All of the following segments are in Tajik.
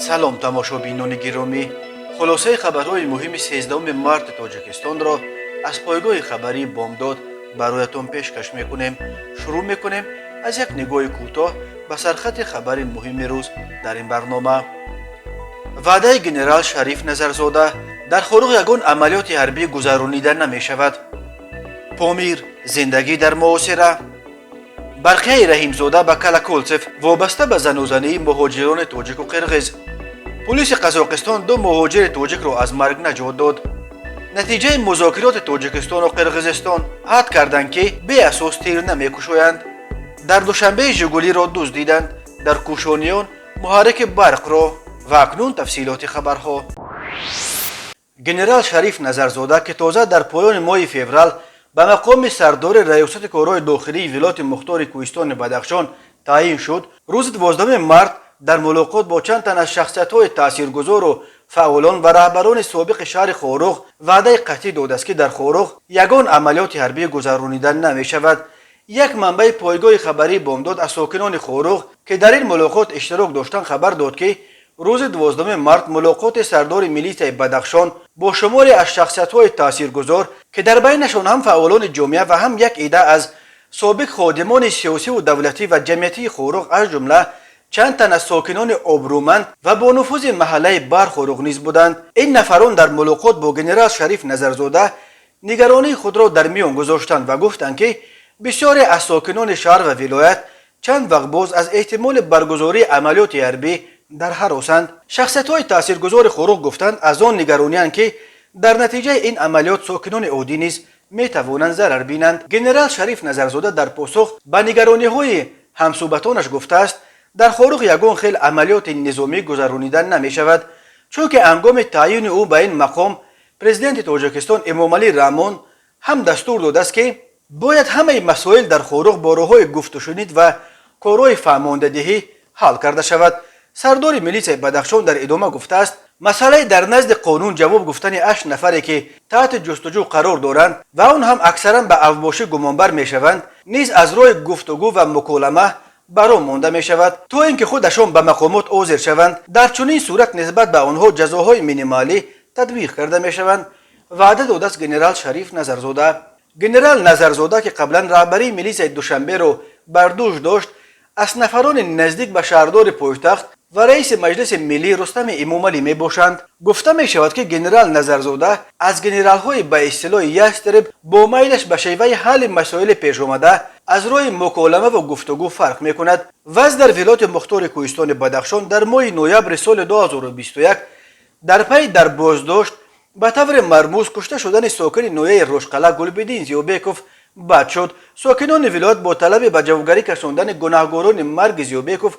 Салом, тамошобинони гиромӣ! Хулосаи хабарҳои муҳими 13 марти Тоҷикистонро аз пойгоҳи хабарии «Бомдод» бароятон пешкаш мекунем. Шурӯъ мекунем аз як нигоҳи кӯтоҳ ба сархати хабари муҳими рӯз дар ин барнома. Ваъдаи генерал Шариф Назарзода: дар Хоруғ ягон амалиёти ҳарбӣ гузаронида намешавад. Помир: зиндагӣ дар муҳосира. Барқияи Раҳимзода ба Колоколцев вобаста ба занозании муҳоҷирони тоҷику қирғиз. Пулиси Қазоқистон ду муҳоҷири тоҷикро аз марг наҷот дод. Натиҷаи музокироти Тоҷикистону Қирғизистон: аҳд карданд, ки беасос тир намекушоянд. Дар Душанбе Жигулиро дуздиданд, дар Кӯшониён муҳаррики барқро. Ва акнун тафсилоти хабарҳо. Генерал Шариф Назарзода, ки тоза дар поёни моҳи феврал ба мақоми сардори Раёсати корҳои дохилии Вилояти Мухтори Кӯҳистони Бадахшон таъин шуд, рӯзи 12 март дар мулоқот бо чанд тан аз шахсиятҳои таъсиргузору фаъолон ва раҳбарони собиқи шаҳри Хоруғ ваъдаи қатъӣ додааст, ки дар Хоруғ ягон амалиёти ҳарбӣ гузаронида намешавад. Як манбаи пойгоҳи хабарии «Бомдод» аз сокинони Хоруғ, ки дар ин мулоқот иштирок доштанд, хабар дод, ки рӯзи 12 март мулоқоти сардори милитсияи Бадахшон бо шуморе аз шахсиятҳои таъсиргузор, ки дар байнашон ҳам фаъолони ҷомеа ва ҳам як идда аз собиқ ходимони сиёсиву давлатӣ ва ҷамъиятии Хоруғ, аз ҷумла чанд тан аз сокинони обрӯманд ва бонуфузи маҳаллаи Бархоруғ низ буданд. Ин нафарон дар мулоқот бо генерал Шариф Назарзода нигаронии худро дар миён гузоштанд ва гуфтанд, ки бисёре аз сокинони шаҳр ва вилоят чанд вақт боз аз эҳтимоли баргузории амалиёти ҳарбӣ дар ҳаросанд. Шахсиятҳои таъсиргузори Хоруғ гуфтанд, аз он нигаронианд, ки дар натиҷаи ин амалиёт сокинони оддӣ низ метавонанд зарар бинанд. Генерал Шариф Назарзода дар посух ба нигарониҳои ҳамсӯҳбатонаш гуфтааст, дар Хоруғ ягон хел амалиёти низомӣ гузаронида намешавад, чунки ҳангоми таъйини ӯ ба ин мақом Президенти Тоҷикистон Эмомалӣ Раҳмон ҳам дастур додааст, ки бояд ҳамаи масоил дар Хоруғ бо роҳҳои гуфтушунид ва корҳои фаҳмондадиҳӣ ҳал карда шавад. Сардори милитсияи Бадахшон дар идома гуфтааст, масъалаи дар назди қонун ҷавоб гуфтани ҳашт нафаре, ки таҳти ҷустуҷӯ қарор доранд ва он ҳам аксаран ба авбошӣ гумонбар мешаванд, низ аз роҳи гуфтугӯ ва муколама бар роҳ монда мешавад, то ин ки худашон ба мақомот ҳозир шаванд. Дар чунин сурат нисбат ба онҳо ҷазоҳои минималӣ татбиқ карда мешаванд, ваъда додааст генерал Шариф Назарзода. Генерал Назарзода, ки қаблан раҳбарии милитсияи Душанберо бар дӯш дошт, аз нафарони наздик ба шаҳрдори пойтахт ва раиси Маҷлиси Миллӣ Рустами Эмомалӣ мебошанд. Гуфта мешавад, ки генерал Назарзода аз генералҳои ба истилоҳи ястреб бо майлаш ба шеваи ҳалли масоили пешомада аз роҳи муколама ва гуфтугӯ фарқ мекунад. Вазъ дар Вилояти Мухтори Кӯҳистони Бадахшон дар моҳи ноябри соли 2021 дар пайи дар боздошт ба таври мармуз кушта шудани сокини ноҳияи Рошқала Гулбиддин Зиёбеков бад шуд. Сокинони вилоят бо талаби ба ҷавобгарӣ кашондани гунаҳгорони марги Зиёбеков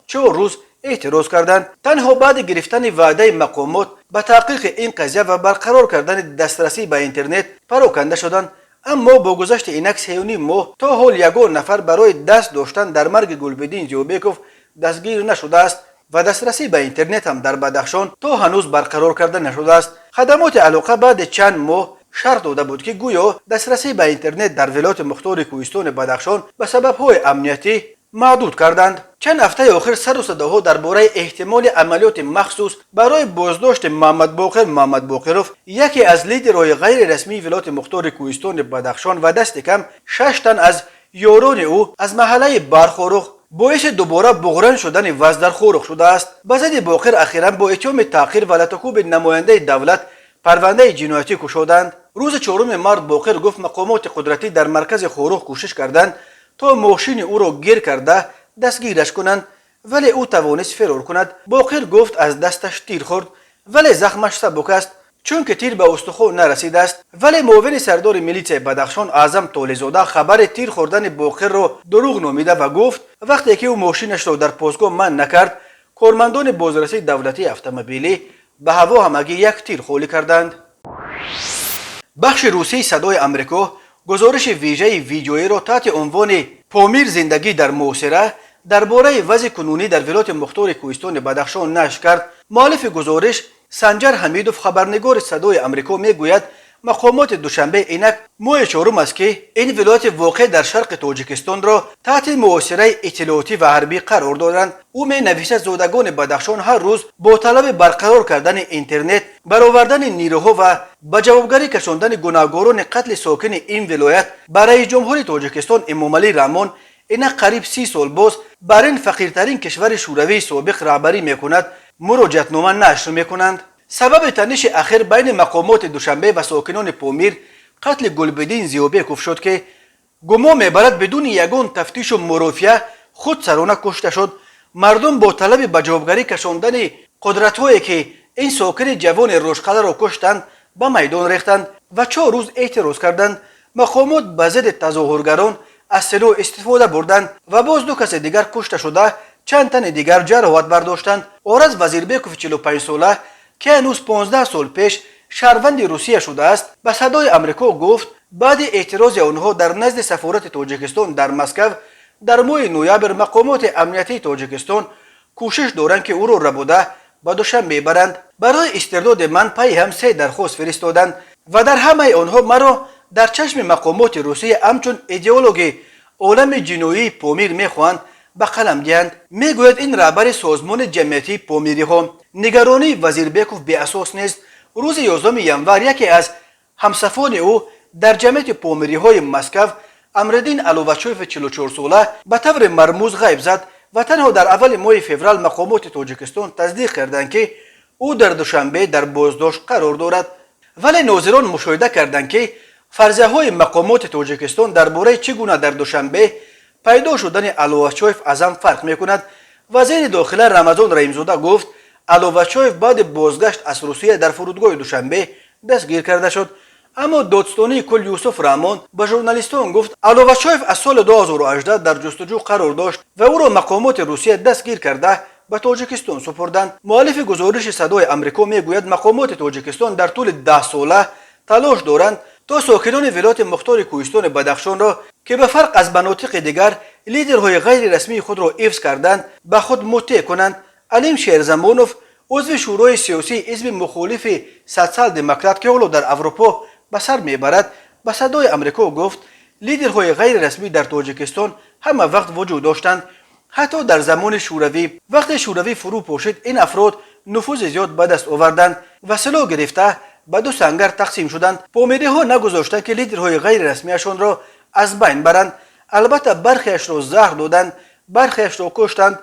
4 рӯз эътироз карданд. Танҳо баъди гирифтани ваъдаи мақомот ба таҳқиқи ин қазия ва барқарор кардани дастрасӣ ба интернет пароканда шуданд. Аммо бо гузашти инак 3,5 моҳ то ҳол ягон нафар барои даст доштан дар марги Гулбиддин Зиёбеков дастгир нашудааст ва дастрасӣ ба интернет ҳам дар Бадахшон то ҳанӯз барқарор карда нашудааст. Хадамоти алоқа баъди чанд моҳ шарҳ дода буд, ки гӯё дастрасӣ ба интернет дар Вилояти Мухтори Кӯҳистони Бадахшон ба сабабҳои амниятӣ маҳдуд карданд. Чанд ҳафтаи охир сару садоҳо дар бораи эҳтимоли амалиёти махсус барои боздошти Муҳаммадбоқир Муҳаммадбоқиров, яке аз лидерҳои ғайрирасмии Вилояти Мухтори Кӯҳистони Бадахшон, ва дасти кам шаш тан аз ёрони ӯ аз маҳаллаи Бархоруғ боиси дубора буғран шудани вазъ дар Хоруғ шудааст. Ба зидди Боқир ахиран бо иттиҳоми таҳқир ва латукӯби намояндаи давлат парвандаи ҷиноятӣ кушоданд. Рӯзи 4 март Боқир гуфт, мақомоти қудратӣ дар маркази Хоруғ кӯшиш карданд, то мошини ӯро гир карда дастгираш кунанд, вале ӯ тавонист фирор кунад. Боқир гуфт, аз дасташ тир хӯрд, вале захмаш сабук аст, чунки тир ба устухон нарасидааст. Вале муовини сардори милитсияи Бадахшон Аъзам Толизода хабари тир хӯрдани Боқирро дурӯғ номида ва гуфт, вақте ки ӯ мошинашро дар постгоҳ манъ накард, кормандони бозрасии давлатии автомобилӣ ба ҳаво ҳамагӣ як тир холӣ карданд. Бахши русии Садои Амрико гузориши вижаи видеоиро таҳти унвони «Помир: зиндагӣ дар муҳосира» дар бораи вазъи кунунӣ дар Вилояти Мухтори Кӯҳистони Бадахшон нашр кард. Муаллифи гузориш, Санҷар Ҳамидов, хабарнигори Садои Амрико, мегӯяд, Мақомоти Душанбе инак моҳи чорум аст, ки ин вилояти воқеъ дар шарқи Тоҷикистонро таҳти муҳосираи иттилоотӣ ва ҳарбӣ қарор доданд. Ӯ менависад, зодагони Бадахшон ҳар рӯз бо талаби барқарор кардани интернет, баровардани нерӯҳо ва ба ҷавобгарӣ кашондани гунаҳгорони қатли сокини ин вилоят ба раиси ҷумҳури Тоҷикистон Эмомалӣ Раҳмон, инак қариб 30 сол боз бар ин фақиртарин кишвари Шӯравии собиқ раҳбарӣ мекунад, муроҷиатнома нашр мекунанд. Сабаби таниши ахир байни мақомоти Душанбе ва сокинони Помир қатли Гулбиддин Зиёбеков шуд, ки гумон мебарад, бидуни ягон тафтишу мурофиа худсарона кушта шуд. Мардум бо талаби ба ҷавобгарӣ кашондани қудратҳое, ки ин сокини ҷавони Рӯшқаларо куштанд, ба майдон рехтанд ва 4 рӯз эътироз карданд. Мақомот ба зидди тазоҳургарон аз силоҳ истифода бурданд ва боз ду касе дигар кушта шуда, чанд тани дигар ҷароҳат бардоштанд. Ораз Вазирбеков, 45-сола, ки ҳанӯз 15 сол пеш шаҳрванди Русия шудааст, ба Садои Амрико гуфт, баъди эътирози онҳо дар назди сафорати Тоҷикистон дар Москав дар моҳи ноябр мақомоти амниятии Тоҷикистон кӯшиш доранд, ки ӯро рабуда ба Душанбе баранд. Барои истирдоди ман пайи ҳам се дархост фиристоданд ва дар ҳамаи онҳо маро дар чашми мақомоти Русия ҳамчун идеологи олами ҷиноии Помир мехоҳанд ба қалам диҳанд, мегӯяд ин раҳбари созмони ҷамъиятии помириҳо. Нигаронии Вазирбеков беасос нест. Рӯзи 11 январ яке аз ҳамсафони ӯ дар ҷамъияти помириҳои Москав, Амриддин Аловачоеви 44-сола, ба таври мармуз ғайб зад ва танҳо дар аввали моҳи феврал мақомоти Тоҷикистон тасдиқ карданд, ки ӯ дар Душанбе дар боздошт қарор дорад. Вале нозирон мушоҳида карданд, ки фарзияҳои мақомоти Тоҷикистон дар бораи чӣ гуна дар Душанбе пайдо шудани Аловачоев аз ҳам фарқ мекунад. Вазири дохила Рамазон Раҳимзода гуфт, Аловачоев баъди бозгашт аз Русия дар фурудгоҳи Душанбе дастгир карда шуд. Аммо додстонии кул Юсуф Раҳмон ба журналистон гуфт, Аловачоев аз соли 2018 дар ҷустуҷӯ қарор дошт ва ӯро мақомоти Русия дастгир карда, ба Тоҷикистон супурданд. Муаллифи гузориши Садои Амрико мегӯяд, мақомоти Тоҷикистон дар тӯли 10 сола талош доранд, то сокинони вилояти мухтори кӯҳистони Бадахшонро, ки ба фарқ аз манотиқи дигар лидерҳои ғайрирасмии худро ҳифз карданд, ба худ мутеъ кунанд. Алим Шерзамонов, узви шӯрои сиёсии ҳизби мухолифи Социал-демократ, ки ҳоло дар Аврупо ба сар мебарад, ба Садои Амрико гуфт, лидерҳои ғайрирасмӣ дар Тоҷикистон ҳама вақт вуҷуд доштанд, ҳатто дар замони Шӯравӣ. Вақте Шӯравӣ фурӯ пошид, ин афрод нуфузи зиёд ба даст оварданд ва силоҳ гирифта ба ду сангар тақсим шуданд. Помириҳо нагузоштанд, ки лидерҳои ғайрирасмиашонро аз байн баранд. Албатта, бархеашро заҳр доданд, бархеашро куштанд,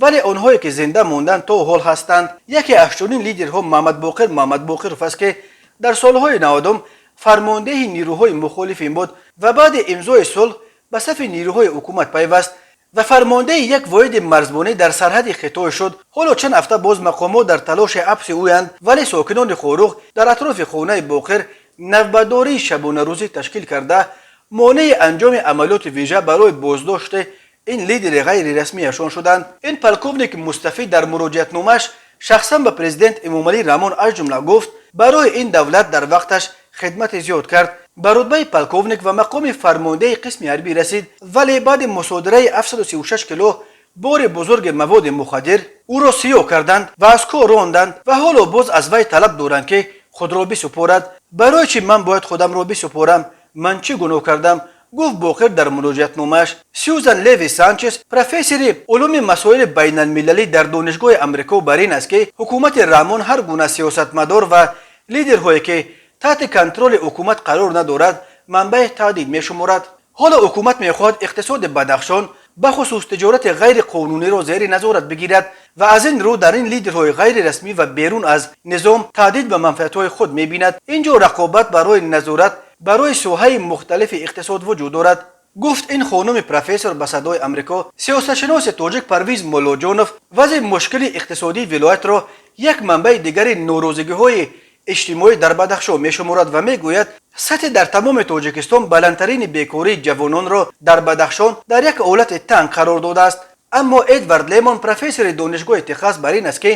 вале онҳое ки зинда монданд, то ҳол ҳастанд. Яке аз чунин лидерҳо Муҳаммадбоқир Муҳаммадбоқиров аст, ки дар солҳои 90-ум фармондеҳи нерӯҳои мухолифин буд ва баъди имзои сулҳ ба сафи нерӯҳои ҳукумат пайваст ва фармондеҳи як воҳиди марзбонӣ дар сарҳади Хитой шуд. Ҳоло чанд ҳафта боз мақомот дар талоши ҳабси ӯянд, вале сокинони Хоруғ дар атрофи хонаи Боқир навбатдории шабонарӯзӣ ташкил карда, монеи анҷоми амалиёти вижа барои боздошти ин лидери ғайрирасмиашон шуданд. Ин полковник мустафид дар муроҷиатномааш шахсан ба президент Эмомалӣ Раҳмон аз ҷумла гуфт, барои ин давлат дар вақташ хидмати зиёд кард, ба рутбаи полковник ва мақоми фармондеҳи қисми ҳарбӣ расид, вале баъди мусодираи 736 кило бори бузурги маводи мухаддир ӯро сиёҳ карданд ва аз кор ронданд ва ҳоло боз аз вай талаб доранд, ки худро бисупорад. Барои чӣ ман бояд худамро бисупорам? Ман чӣ гуноҳ кардам? Гуфт Боқир дар муроҷиатномааш. Сюзан Леви Санчес, профессори улуми масоили байналмилалӣ дар Донишгоҳи Амрико, бар ин аст, ки ҳукумати Раҳмон ҳар гуна сиёсатмадор ва лидерҳое, ки таҳти контроли ҳукумат қарор надорад, манбаи таҳдид мешуморад. Ҳоло ҳукумат мехоҳад иқтисоди Бадахшон, бахусус тиҷорати ғайриқонуниро зери назорат бигирад ва аз ин рӯ дар ин лидерҳои ғайрирасмӣ ва берун аз низом таҳдид ба манфиатҳои худ мебинад. Ин ҷо рақобат барои назорат барои соҳаи мухталифи иқтисод вуҷуд дорад, гуфт ин хонуми профессор ба Садои Амрико. Сиёсатшиноси тоҷик Парвиз Муллоҷонов вазъи мушкили иқтисодии вилоятро як манбаи дигари норозигиҳои иҷтимоӣ дар Бадахшон мешуморад ва мегӯяд, сатҳи дар тамоми Тоҷикистон баландтарини бекории ҷавононро дар Бадахшон дар як ҳолати танг қарор додааст. Аммо Эдвард Лемон, профессори Донишгоҳи Техас, бар ин аст, ки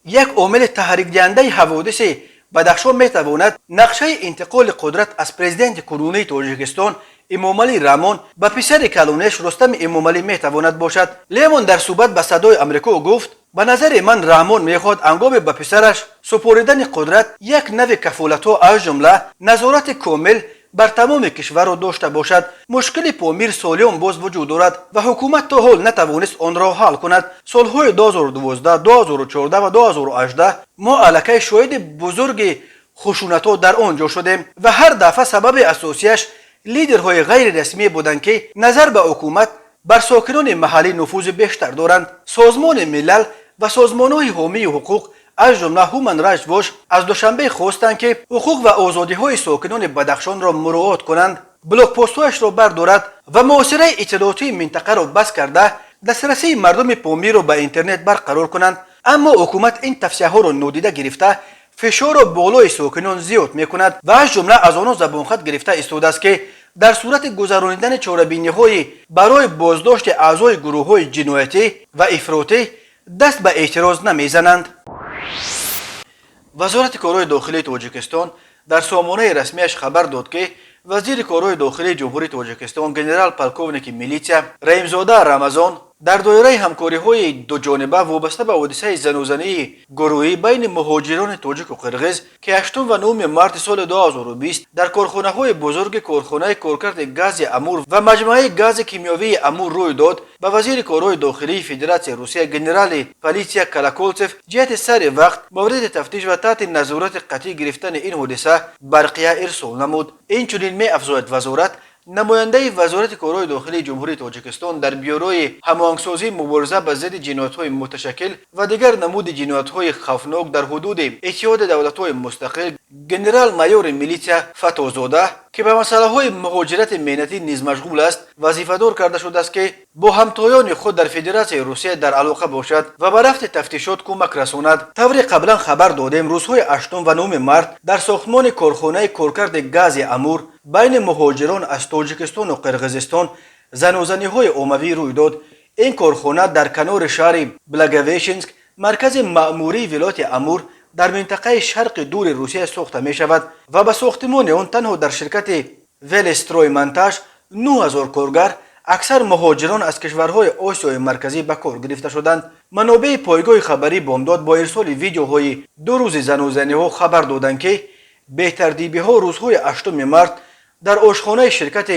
як омили таҳрикдиҳандаи ҳаводиси Бадахшон метавонад нақшаи интиқоли қудрат аз президенти кунунии Тоҷикистон Эмомалӣ Раҳмон ба писари калонеш Рустами Эмомалӣ метавонад бошад. Лемон дар суҳбат ба Садои Амрико гуфт. Ба назари ман, Раҳмон мехоҳад ҳангоми ба писараш супоридани қудрат як нави кафолатҳо, аз ҷумла назорати комил бар тамоми кишварро дошта бошад. Мушкили Помир солиён боз вуҷуд дорад ва ҳукумат то ҳол натавонист онро ҳал кунад. Солҳои 2012, 2014 ва 2018 мо аллакай шоҳиди бузурги хушунатҳо дар он ҷо шудем ва ҳар дафъа сабаби асосияш лидерҳои ғайрирасмӣ буданд, ки назар ба ҳукумат бар сокинони маҳаллӣ нуфузи бештар доранд. Созмони Милал ва созмонҳои ҳомии ҳуқуқ, аз ҷумла Human Rights Watch, аз Душанбе хостанд, ки ҳуқуқ ва озодиҳои сокинони Бадахшонро муроат кунанд, блокпостҳояшро бардорад ва муҳосираи иттилоотии минтақаро бас карда, дастрасии мардуми Помирро ба интернет барқарор кунанд. Аммо ҳукумат ин тавсияҳоро нодида гирифта, фишорро болои сокинон зиёд мекунад ва аз ҷумла аз онҳо забонхат гирифта истодааст, ки дар сурати гузаронидани чорабиниҳои барои боздошти аъзои гурӯҳҳои ҷиноятӣ ва ифротӣ даст ба эътироз намезананд. Вазорати корҳои дохилии Тоҷикистон дар сомонаи расмиаш хабар дод, ки вазири корҳои дохилии Ҷумҳурии Тоҷикистон генерал полковники милитсия Раҳимзода Рамазон дар доираи ҳамкориҳои дуҷониба вобаста ба ҳодисаи занузании гурӯҳӣ байни муҳоҷирони тоҷику қирғиз, ки 8 ва 9 марти соли 2020 дар корхонаҳои бузурги корхонаи коркарди гази Амур ва маҷмӯаи гази кимиёвии Амур рӯй дод, ба вазири корҳои дохилии Федератсияи Русия генерали политсия Колоколцев ҷиҳати сари вақт мавриди тафтиш ва таҳти назорати қатъӣ гирифтани ин ҳодиса барқия ирсол намуд. Инчунин, меафзояд вазорат, намояндаи Вазорати корҳои дохилии Ҷумҳурии Тоҷикистон дар Бюрои ҳамоҳангсозии мубориза ба зидди ҷиноятҳои муташаккил ва дигар намуди ҷиноятҳои хавфнок дар ҳудуди Иттиҳоди Давлатҳои Мустақил генерал-майори милитсия Фатозода, ки ба масъалаҳои муҳоҷирати меҳнатӣ низ машғул аст, вазифадор карда шудааст, ки бо ҳамтоёни худ дар Федератсияи Русия дар алоқа бошад ва ба рафти тафтишот кӯмак расонад. Тавре қаблан хабар додем, рӯзҳои 8 ва 9 март дар сохтмони корхонаи коркарди гази Амур байни муҳоҷирон аз Тоҷикистону Қирғизистон занозаниҳои оммавӣ рӯй дод. Ин корхона дар канори шаҳри Благовещенск, маркази маъмурии вилояти Амур дар минтақаи Шарқи Дури Русия сохта мешавад ва ба сохтимони он танҳо дар ширкати Велстроймонтаж 9000 коргар, аксар муҳоҷирон аз кишварҳои Осиёи Марказӣ, ба кор гирифта шуданд. Манобеи пойгоҳи хабарии Бомдод бо ирсоли видеоҳои ду рӯзи занозаниҳо хабар доданд, ки бетартибиҳо рӯзҳои 8 март дар ошхонаи ширкати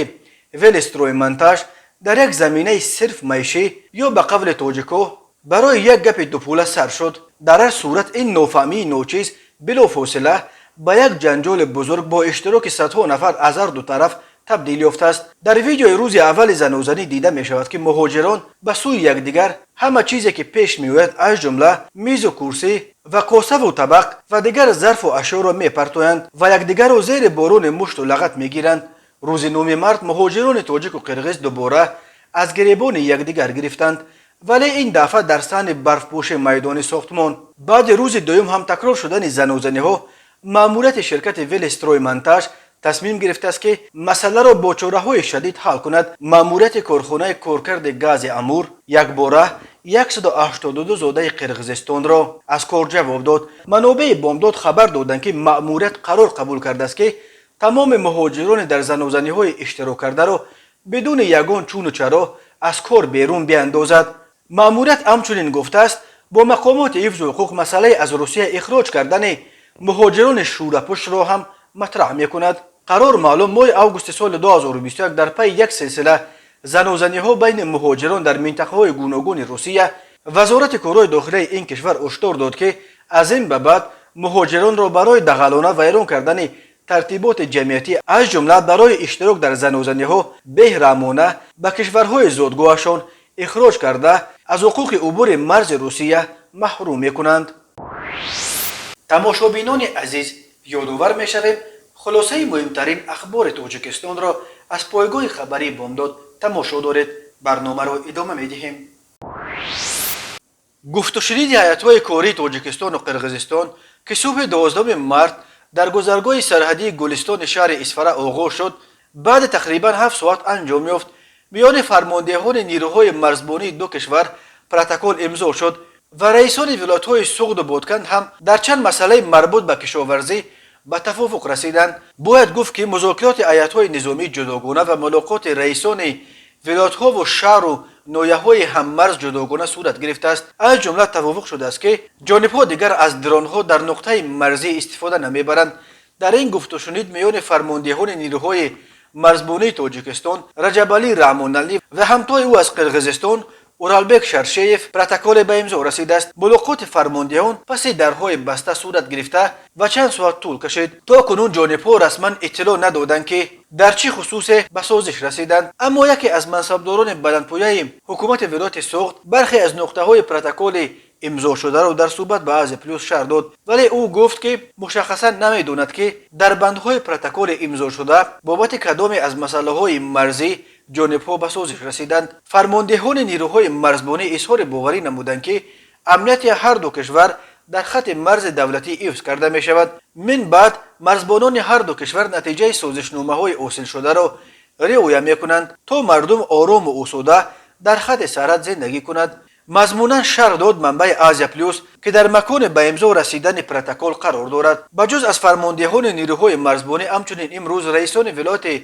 Велстроймонтаж дар як заминаи сирф маишӣ ё ба қавли тоҷико барои як гапи дупула сар шуд. Дар ҳар сурат, ин нофаҳмии ночиз билофосила ба як ҷанҷоли бузург бо иштироки садҳо нафар аз ҳар ду тараф табдил ёфтааст. Дар видеои рӯзи аввали занозанӣ дида мешавад, ки муҳоҷирон ба сӯи якдигар ҳама чизе, ки пеш меояд, аз ҷумла мизу курсӣ ва косаву табақ ва дигар зарфу ашёро мепартоянд ва якдигарро зери борони мушту лағат мегиранд. Рӯзи 9 март муҳоҷирони тоҷику қирғиз дубора аз гиребони якдигар гирифтанд, вале ин дафъа дар саҳни барфпӯши майдони сохтмон. Баъди рӯзи дуюм ҳам такрор шудани занозаниҳо, маъмурияти ширкати Велстроймонтаж тасмим гирифтааст, ки масъаларо бо чораҳои шадид ҳал кунад. Маъмурияти корхонаи коркарди гази Амур якбора 182 зодаи Қирғизистонро аз кор ҷавоб дод. Манобеи Бомдод хабар доданд, ки маъмурият қарор қабул кардааст, ки тамоми муҳоҷирони дар занозаниҳои иштироккардаро бидуни ягон чуну чаро аз кор берун биандозад. Маъмурият ҳамчунин гуфтааст, бо мақомоти ҳифзу ҳуқуқ масъалаи аз Русия ихроҷ кардани муҳоҷирони шӯрапӯшро ҳам матраҳ мекунад. Қарор маълум, моҳи августи соли 2021 дар пайи як силсила занозаниҳо байни муҳоҷирон дар минтақаҳои гуногуни Русия Вазорати корҳои дохилаи ин кишвар ҳушдор дод, ки аз ин ба баъд муҳоҷиронро барои дағалона вайрон кардани тартиботи ҷамъиятӣ, аз ҷумла барои иштирок дар занозаниҳо, беҳраҳмона ба кишварҳои зодгоҳашон ихроҷ карда, аз ҳуқуқи убури марзи Русия маҳрум мекунанд. Тамошобинони азиз, ёдовар мешавем, хулосаи муҳимтарин ахбори Тоҷикистонро аз пойгоҳи хабарии Бомдод тамошо доред. Барномаро идома медиҳем. Гуфтушуниди ҳайатҳои кории Тоҷикистону Қирғизистон, ки субҳи 12 март дар гузаргоҳи сарҳадии Гулистони шаҳри Исфара оғоз шуд, баъди тақрибан 7 соат анҷом ёфт. Миёни фармондеҳони нирӯҳои марзбонии ду кишвар протокол имзо шуд ва раисони вилоятҳои Суғду Ботканд ҳам дар чанд масъалаи марбут ба кишоварзӣ ба тафофуқ расиданд. Бояд гуфт, ки музокироти ҳайатҳои низомии ҷудогона ва мулоқоти раисони Вилоятҳову шаҳру ноҳияҳои ҳаммарз ҷудогона сурат гирифтааст. Аз ҷумла тавофуқ шудааст, ки ҷонибҳо дигар аз дронҳо дар нуқтаи марзӣ истифода намебаранд. Дар ин гуфтушунид миёни фармондеҳони нирӯҳои марзбонии Тоҷикистон Раҷабалӣ Раҳмоналӣ ва ҳамтои ӯ аз Қирғизистон Уралбек Шаршеев протоколе ба имзо расидааст. Мулоқоти фармондеҳон паси дарҳои баста сурат гирифта ва чанд соат тӯл кашид. То кунун ҷонибҳо расман иттилоъ надоданд, ки дар чӣ хусусе ба созиш расиданд, аммо яке аз мансабдорони баландпояи ҳукумати вилояти Суғд бархе аз нуқтаҳои протоколи имзошударо дар суҳбат ба Азия Плюс шарҳ дод, вале ӯ гуфт, ки мушаххасан намедонад, ки дар бандҳои протоколи имзошуда бобати кадоме аз масъалаҳои марзӣ ҷонибҳо ба созиш расиданд. Фармондеҳони нирӯҳои марзбонӣ изҳори боварӣ намуданд, ки амнияти ҳар ду кишвар дар хатти марзи давлатӣ ҳифз карда мешавад. Мин баъд марзбонони ҳар ду кишвар натиҷаи созишномаҳои ҳосилшударо риоя мекунанд, то мардум орому осуда дар хатти сарҳад зиндагӣ кунад, мазмунан шарҳ дод манбаи Азия Плюс, ки дар макони ба имзо расидани протокол қарор дорад. Ба ҷуз аз фармондеҳони нирӯҳои марзбонӣ, ҳамчунин имрӯз раисони вилояти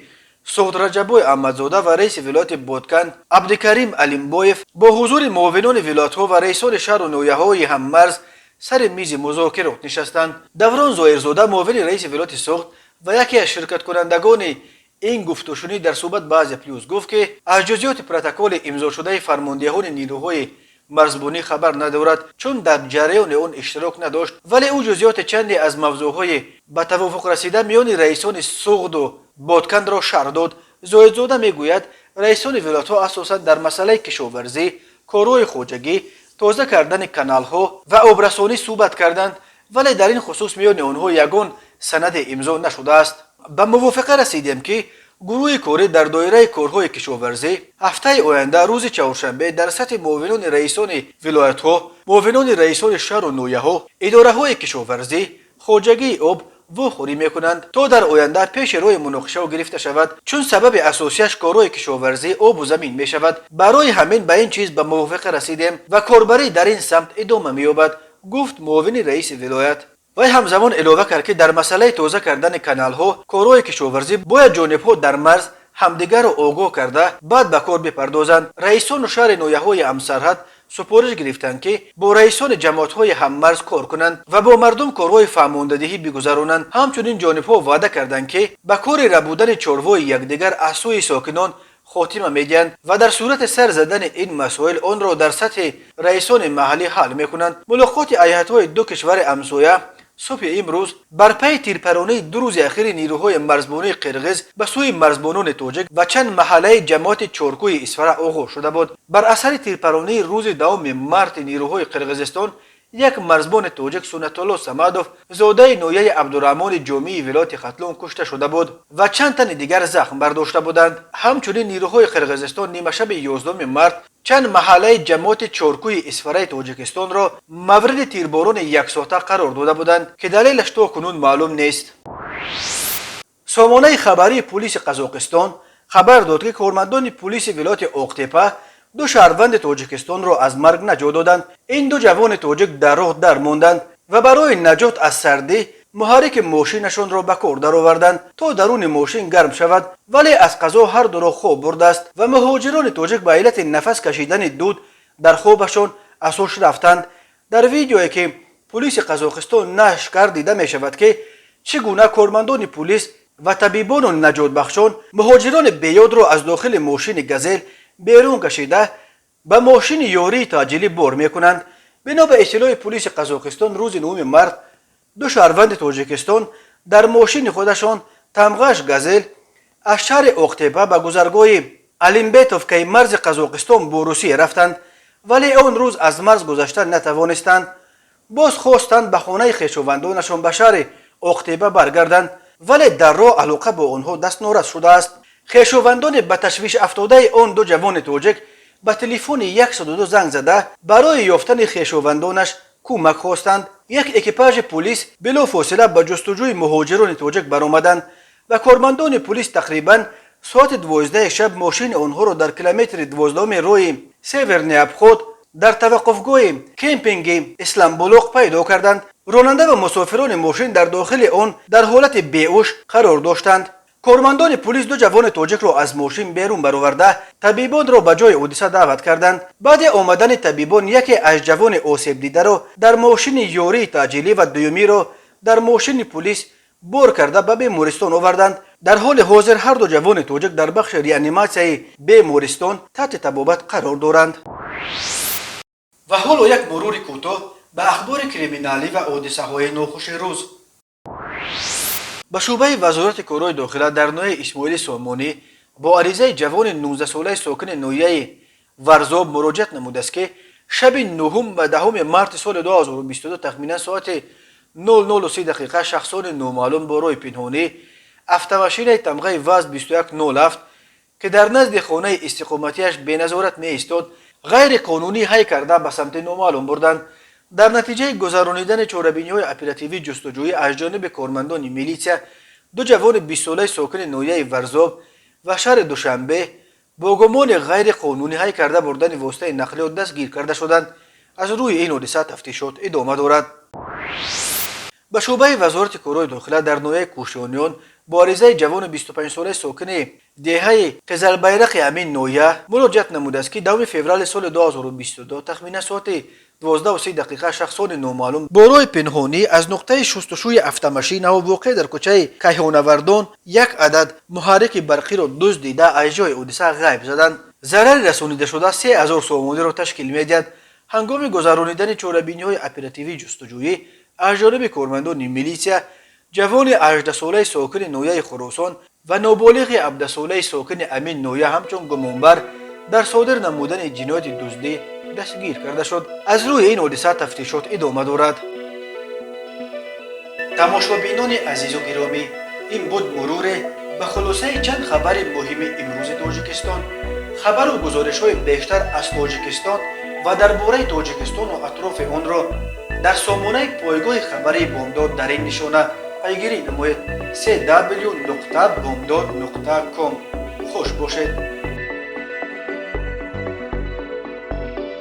Суғд Раҷаббой Аҳмадзода ва раиси вилояти Боткан Абдикарим Алимбоев бо ҳузури муовинони вилоятҳо ва раисони шаҳру ноҳияҳои ҳаммарз сари мизи музокирот нишастанд. Даврон Зоирзода, муовини раиси вилояти Суғд ва яке аз ширкаткунандагони ин гуфтушунид, дар суҳбат ба Азия Плюс гуфт, ки аз ҷузъиёти протоколи имзошудаи фармондеҳони нирӯҳои марзбонӣ хабар надорад, чун дар ҷараёни он иштирок надошт, вале ӯ ҷузъиёти чанде аз мавзӯъҳои ба тавофуқ расида миёни раисони Суғду Боткандро шарҳ дод. Зоидзода мегӯяд, раисони вилоятҳо асосан дар масъалаи кишоварзӣ, корҳои хоҷагӣ, тоза кардани каналҳо ва обрасонӣ суҳбат карданд, вале дар ин хусус миёни онҳо ягон санаде имзо нашудааст. Ба мувофиқа расидем, ки гурӯҳи корӣ дар доираи корҳои кишоварзӣ ҳафтаи оянда рӯзи чаҳоршанбе дар сатҳи муовинони раисони вилоятҳо, муовинони раисони шаҳру ноҳияҳо, идораҳои кишоварзӣ, хоҷагии об вохӯрӣ мекунанд, то дар оянда пеши роҳи муноқишаҳо гирифта шавад, чун сабаби асосияш корҳои кишоварзӣ, обу замин мешавад. Барои ҳамин ба ин чиз ба мувофиқа расидем ва корбарӣ дар ин самт идома меёбад, гуфт муовини раиси вилоят. Вай ҳамзамон илова кард, ки дар масъалаи тоза кардани каналҳо, корҳои кишоварзӣ бояд ҷонибҳо дар марз ҳамдигарро огоҳ карда, баъд ба кор бипардозанд. Раисону шаҳри ноҳияҳои ҳамсарҳад супориш гирифтанд, ки бо раисони ҷамоатҳои ҳаммарз кор кунанд ва бо мардум корҳои фаҳмондадиҳӣ бигузаронанд. Ҳамчунин ҷонибҳо ваъда карданд, ки ба кори рабудани чорвои якдигар аз сӯи сокинон хотима медиҳанд ва дар сурати сар задани ин масоил онро дар сатҳи раисони маҳаллӣ ҳал мекунанд. Мулоқоти ҳайатҳои ду кишвари ҳамсоя субҳи имрӯз бар пайи тирпаронии 2 рӯзи ахири нирӯҳои марзбонии қирғиз ба сӯи марзбонони тоҷик ва чанд маҳаллаи ҷамоати Чоркӯи Исфара оғоз шуда буд. Бар асари тирпаронии рӯзи 10 марти нирӯҳои Қирғизистон як марзбони тоҷик, Суннатулло Самадов, зодаи ноҳияи Абдураҳмони Ҷомии вилояти Хатлон, кушта шуда буд ва чанд тани дигар захм бардошта буданд. Ҳамчунин нирӯҳои Қирғизистон нимашаби 11 март чанд маҳаллаи ҷамоати Чоркӯи Исфараи Тоҷикистонро мавриди тирборони яксоата қарор дода буданд, ки далелаш то кунун маълум нест. Сомонаи хабарии пулиси Қазоқистон хабар дод, ки кормандони пулиси вилояти Оқтепа ду шаҳрванди Тоҷикистонро аз марг наҷот доданд. Ин ду ҷавони тоҷик дар роҳ дармонданд ва барои наҷот аз сардӣ муҳаррики мошинашонро ба кор дароварданд, то даруни мошин гарм шавад, вале аз қазо ҳар дуро хоб бурдааст ва муҳоҷирони тоҷик ба иллати нафас кашидани дуд дар хобашон аз ҳуш рафтанд. Дар видеое, ки пулиси Қазоқистон нашр кард, дида мешавад, ки чӣ гуна кормандони пулис ва табибону наҷотбахшон муҳоҷирони беёдро аз дохили мошини Газел берун кашида, ба мошини ёрии таъҷилӣ бор мекунанд. Бино ба иттилои пулиси Қазоқистон, рӯзи 9 март ду шаҳрванди Тоҷикистон дар мошини худашон, тамғаш Газел, аз шаҳри Оқтепа ба гузаргоҳи Алимбетовкаи марзи Қазоқистон бо Русия рафтанд, вале он рӯз аз марз гузашта натавонистанд. Боз хостанд ба хонаи хешовандонашон ба шаҳри Оқтепа баргарданд, вале дар роҳ алоқа бо онҳо дастнорас шудааст. Хешовандони ба ташвиш афтодаи он ду ҷавони тоҷик ба телефони 102 занг зада, барои ёфтани хешовандонаш кӯмак хостанд. Як экипажи пулис билофосила ба ҷустуҷӯи муҳоҷирони тоҷик баромаданд ва кормандони пулис тақрибан соати 12 шаб мошини онҳоро дар километри 12-уми роҳи Северный обход дар таваққуфгоҳи кемпинги Исламбулоқ пайдо карданд. Ронанда ва мусофирони мошин дар дохили он дар ҳолати беҳуш қарор доштанд. Кормандони пулис ду ҷавони тоҷикро аз мошин берун бароварда, табибонро ба ҷои ҳодиса даъват карданд. Баъди омадани табибон яке аз ҷавони осебдидаро дар мошини ёрии таъҷилӣ ва дуюмиро дар мошини пулис бор карда ба бемористон оварданд. Дар ҳоли ҳозир ҳар ду ҷавони тоҷик дар бахши реаниматсияи бемористон таҳти табобат қарор доранд. Ва ҳоло як мурури кӯтоҳ ба ахбори криминалӣ ва ҳодисаҳои нохуши рӯз. Ба шӯъбаи Вазорати корҳои дохила дар ноҳияи Исмоили Сомонӣ бо аризаи ҷавони 19-солаи сокини ноҳияи Варзоб муроҷиат намудааст, ки шаби 9 ба 10 марти соли 2022 тахминан соати 00:30 дақиқа шахсони номаълум бо роҳи пинҳонӣ автомашинаи тамғаи ВАЗ 2107, ки дар назди хонаи истиқоматиаш беназорат меистод, ғайриқонунӣ ҳай карда, ба самти номаълум бурданд. Дар натиҷаи гузаронидани чорабиниҳои оперативӣ ҷустуҷӯӣ аз ҷониби кормандони милитсия ду ҷавони 20-солаи сокини ноҳияи Варзоб ва шаҳри Душанбе бо гумони ғайриқонунӣ ҳай карда бурдани воситаи нақлиёт дастгир карда шуданд. Аз рӯи ин ҳодиса тафтишот идома дорад. Ба шӯъбаи Вазорати корҳои дохила дар ноҳияи Кӯшониён бо аризаи ҷавони 25-солаи сокини деҳаи Қизалбайрақи ҳамин ноҳия муроҷиат намудааст, ки 10 феврали соли 2022 тахминан соати 12:30 дақиқа шахсони номаълум бо роҳи пинҳонӣ аз нуқтаи шустушӯи автомашинаҳо, воқеъ дар кӯчаи Кайҳонавардон, як адад муҳаррики барқиро дуздида, аз ҷои ҳодиса ғайб заданд. Зарари расонидашуда 3000 сомониро ташкил медиҳад. Ҳангоми гузаронидани чорабиниҳои оперативӣ ҷустуҷӯӣ аз ҷониби кормандони милитсия ҷавони 18-солаи сокини ноҳияи Хуросон ва ноболиғи 17-солаи сокини ҳамин ноҳия ҳамчун гумонбар дар содир намудани ҷинояти дуздӣ дастгир карда шуд. Аз рӯи ин ҳодиса тафтишот идома дорад. Тамошобинони азизу гиромӣ, ин буд муруре ба хулосаи чанд хабари муҳими имрӯзи Тоҷикистон. Хабару гузоришҳои бештар аз Тоҷикистон ва дар бораи Тоҷикистону атрофи онро дар сомонаи пойгоҳи хабарии Бомдод дар ин нишона пайгирӣ намоед: cw.bomdod.com. Хуш бошед.